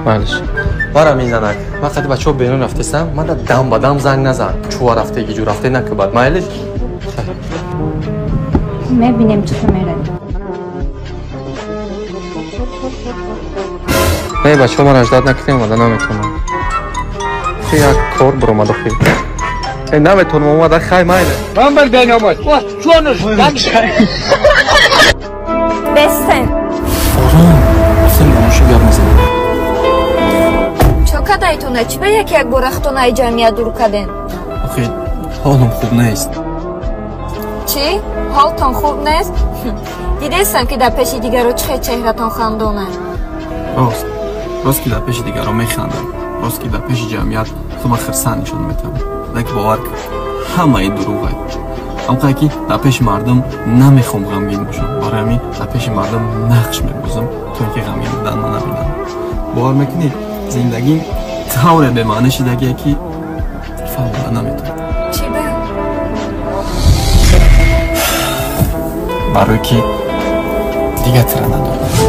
Майлиш. Мара мезанак. Ман қади бачаҳо берун рафтесам, ман дам ба дам занг назан. Чува рафте, гиҷу рафте накубад. Майлиш? Мебинем чӣ мерад. Не, бачаҳо мара ждат накунем, омада наметавонам. Як кор буромад охи. Э, наметавонам омада, хай майле. Ман бар беномад. Чонуш. Бестен. Ором. Сен бонуши гап мезанӣ. Чо кадайтона? Чӣ ба як як бора худтонаи ҷамъият дур каден? Охи, ҳолам хуб нест. Чӣ? Ҳолтон хуб нест? Дидестам, ки дар пеши дигаро чӣ хел чеҳратон хандона. Рост. Рост ки дар пеши дигаро механдам. Рост ки дар пеши ҷамъият худма хирсанд нишон метавам. Лекин бовар кун, ҳамаи дурӯғ. Ҳамқадр ки дар пеши мардум намехоҳам ғамгин бошам. Барои ҳамин дар пеши мардум нақш мебозам, то ин ки ғамгин будан ман набинам. Бовар мекунӣ, зиндагим тавре бемаънӣ шидагие, ки фаҳмода наметавонам. Чӣ ба? Барое ки дигар тира надорам.